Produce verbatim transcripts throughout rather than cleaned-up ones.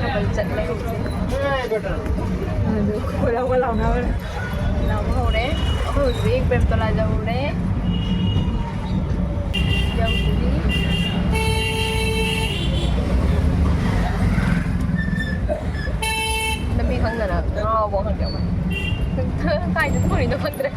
ꯊꯥꯕꯜ ꯆꯠꯂꯦ ꯍꯧꯖꯤꯛ꯫ ꯑꯗꯨ ꯀꯣꯏꯔꯥꯎꯒ ꯂꯥꯎꯅꯕꯅꯦ꯫ ꯂꯥꯎꯕ ꯍꯧꯔꯦ꯫ ꯑꯩꯈꯣꯏ ꯍꯧꯖꯤꯛ ꯄ꯭ꯔꯦꯝꯇꯣꯂꯥ ꯌꯧꯔꯦ꯫ ꯌꯧꯗ꯭ꯔꯤ꯫ ꯂꯝꯕꯤ ꯈꯪꯗꯅ ꯉꯥꯎꯕ ꯈꯪꯗꯦ ꯑꯩꯈꯣꯏ꯫ ꯀꯥꯏꯗ ꯊꯣꯛꯏꯅꯣ ꯈꯪꯗ꯭ꯔꯦ꯫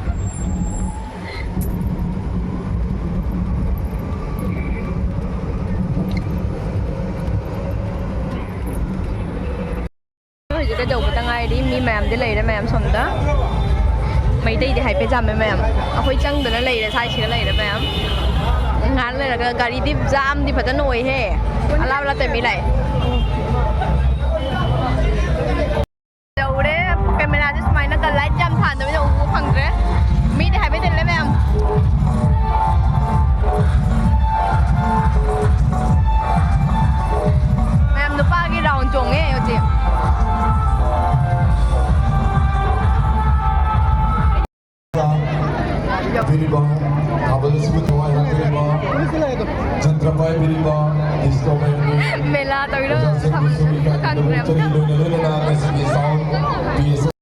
ꯍꯧꯖꯤꯛ ꯀꯩꯗꯧꯕꯗ ꯉꯥꯏꯔꯤ, ꯃꯤ ꯃꯌꯥꯝꯗꯤ ꯂꯩꯔꯦ, ꯃꯌꯥꯝ ꯁꯣꯝꯗ꯫ ꯃꯩꯇꯩꯗꯤ ꯍꯥꯏꯐꯦꯠ ꯌꯥꯝꯃꯦ ꯃꯌꯥꯝ꯫ ꯑꯩꯈꯣꯏ ꯆꯪꯗꯅ ꯂꯩꯔꯦ, ꯁ꯭ꯋꯥꯏꯁꯤꯗ ꯂꯩꯔꯦ ꯃꯌꯥꯝ꯫ ꯉꯥꯏꯍꯥꯛ ꯂꯩꯔꯒ ꯒꯥꯔꯤꯗꯤ ꯖꯥꯝꯗꯤ ꯐꯖꯅ ꯑꯣꯏꯍꯦ꯫ ꯑꯂꯥꯞ ꯑꯂꯥꯞꯇꯩ ꯃꯤ ꯂꯥꯛꯑꯦ꯫ ꯌꯧꯔꯦ꯫ ꯀꯦꯃꯦꯔꯥꯁꯦ ꯁꯨꯃꯥꯏꯅ ꯀ-, ꯂꯥꯏꯠ ꯌꯥꯝ ꯊꯥꯟꯗꯕꯅꯤꯅ ꯎꯕ ꯐꯪꯗ꯭ꯔꯦ꯫ ꯃꯤꯗꯤ ꯍꯥꯏꯐꯦꯠ ꯇꯤꯜꯂꯦ ꯃꯌꯥꯝ꯫ ꯃꯌꯥꯝ ꯅꯨꯄꯥꯒꯤ ꯔꯥꯎꯟ ꯆꯣꯡꯉꯦ ꯍꯧꯖꯤꯛ꯫ ꯄꯤꯔꯤꯕ, ꯊꯥꯕꯜ ꯑꯁꯤꯕꯨ ꯊꯋꯥꯏ ꯍꯥꯞꯄꯤꯔꯤꯕ, ꯖꯟꯇ꯭ꯔ ꯄꯥꯏꯕꯤꯔꯤꯕ, ꯗꯤꯁꯀꯣ ꯃꯌꯥꯝꯒꯤ ꯃꯦꯂꯥ ꯇꯧꯔꯤꯔꯣ? ꯑꯣꯖꯥꯁꯤꯡꯕꯨꯁꯨ ꯏꯀꯥꯏ ꯈꯪꯗ꯭ꯔꯦ ꯈꯨꯝꯅꯕ ꯑꯝꯇ꯫ ꯆꯠꯂꯤ꯫ ꯂꯣꯏꯅ ꯂꯣꯏꯅꯅ ꯉꯁꯤꯒꯤ ꯁꯥꯎꯟ ꯄꯤ ꯑꯦꯁ